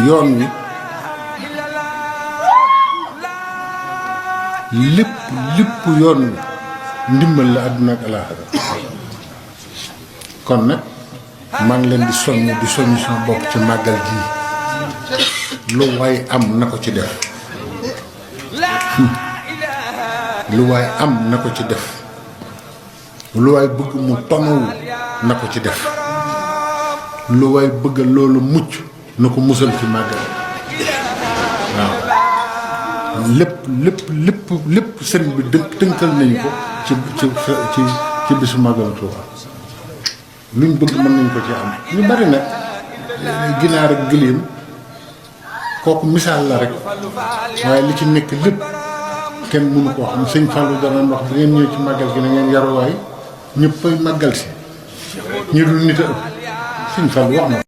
yoon wi lépp yoon wi ndimbal la àdduna ak alaaxira kon nag maa ngi leen di soññ sama bopp ci màggal ji lu waay am na ko ci def lu waay am na ko ci def lu waay bëgg mu tonawu na ko ci def lu waay bëgg loolu mucc na ko musal ci màggal waaw lépp sëriñ bi tënkal nañu ko ci bisu màggal Tuuba luñ bëgg mën nañ ko ci am ñu bari nag ginaar ak gëléem kooku misaal la rek waaye li ci nekk lépp kenn mënu koo xam. sëñ Fallou dana wax bu ngeen ñëw ci màggal gi na ngeen yaruwaay ñëppay màggal si ñu dul nit a ëpp sëñ Fallou wax na